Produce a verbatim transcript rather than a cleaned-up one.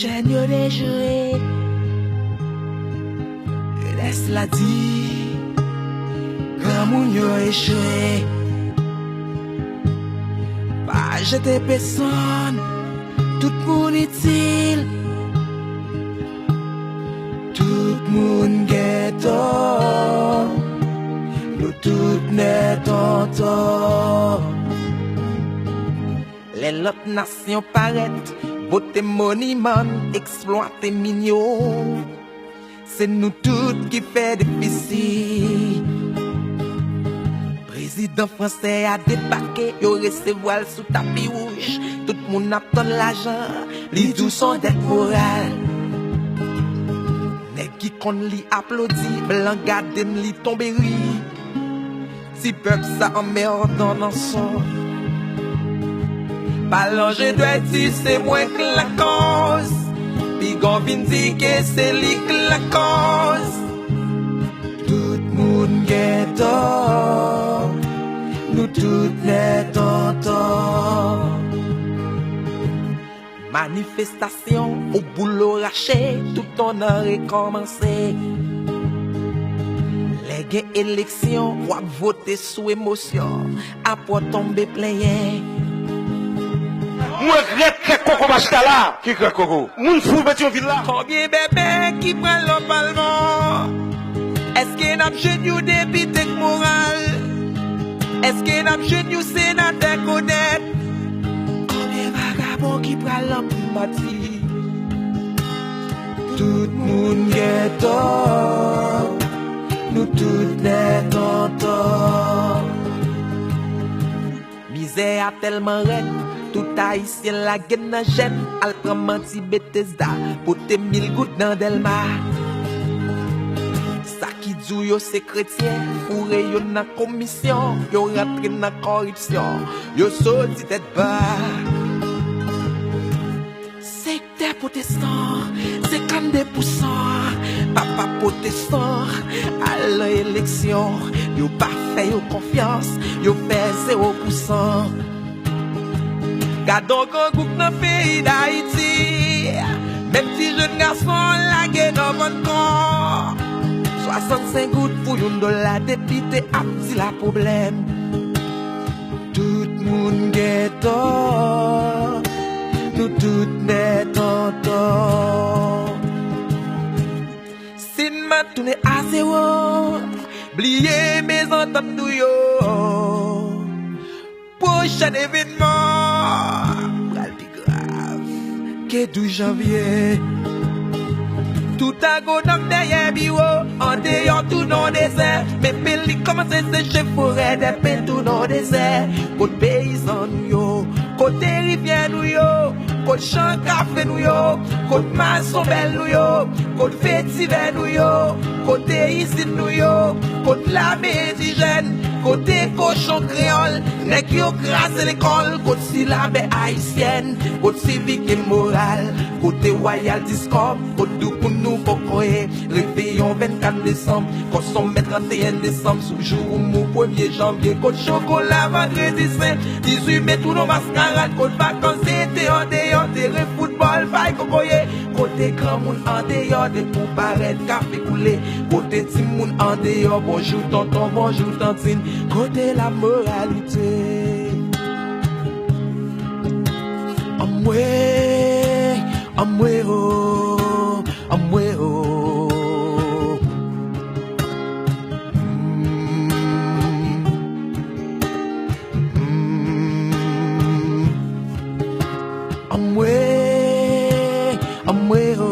Jèn yo dechire. Jenès la di, granmoun yo echwe. Pa jete pèsonn, tout moun itil. Tout moun gen tò, nou tout nèt an tò. Lè lòt nasyon parèt, pote moniman, eksplwate min yo, se nou tout ki fè defisi. Prezidan fransè a debake, yo resevwa l sou tapi wouj. Tout moun ap tann lajan, li di w s on dèt moral. Nèg ki konn li aplodi, blan gade m, li tonbe ri. Ti pèp sa anmèdan nan son. Palan je dwèt di se mwen k lakòz. Pigan vin di ke se li k lakòz. Tout moun gen tò, nou tout nèt an tò. Manifestasyon ou boulo rache, tout on an rekòmanse. Lè gen eleksyon, w ap vote sou emosyon, apre w tonbe plenyen. Mwen regrèt krèk koko machita la. Ki krèk koko? Moun fou Petyonvil la. Konbyen bèbè ki pral nan palman? Èske n ap jwenn yon depite k moral? Èske n ap jwenn yon senatè k onèt? Konbyen vagabon ki pral nan primati? Tout moun gen tò, nou tout nèt an tò. Mizè a tèlman rèd, tout Ayisyen lage nan jèn, al pran manti Betesda, pote mil goud nan Dèlma. Sa ki di w yo se kretyen, foure yo nan komisyon, yo rantre nan kòripsyon, yo soti tèt ba. Sektè pwotestan, senkannde pousan, papa pwotestan, al nan eleksyon, yo pa fè yo konfyans, yo fè zewo pousan. Gadon grangou k nan peyi Dayiti, menm ti jèn gason lage nan vann kò. Swasannsenk goud pou yon dola, depite ap di la pwoblèm. Tout moun gen tò, nou tout nèt an tò. Si n mat tounen a zewo, bliye mezantant nou yo. Pwochèn evènman pral pi grav ke douz janvye. Tout agonòm dèyè biwo, andeyò tou nan dezè. Men peli kòmanse seche, forè dèpen tou nan dezè. Kot peyizan nou yo? Kote rivyè nou yo? Kot chan kafe nou yo? Kot mason bèl nou yo? Kot vetivè nou yo? Kote izin nou yo? Kot lame endijèn? Kote kochon kreyòl? Nèg yo kraze lekòl? Kot silabè ayisyèn? Kot sivik e moral? Kote wayal diskòb? Kot doukoun nou kokoye? Reveyon vennkat desanm, kòsonmè tranteyen desanm, sou jou ou mou premye janvye, kot chokola vandredi sen, dizuit me tou nan maskarad, kot vakans ete andeyò, teren foutbòl, bay kokoye, kote granmoun andeyò, de pou parèt, kafe koule, kote timoun andeyò, bonjou tonton, bonjou tantin, kote lamoralite? Anmwe, anmwe o, anmwe o. Mm, mm. Anmwe, anmwe o.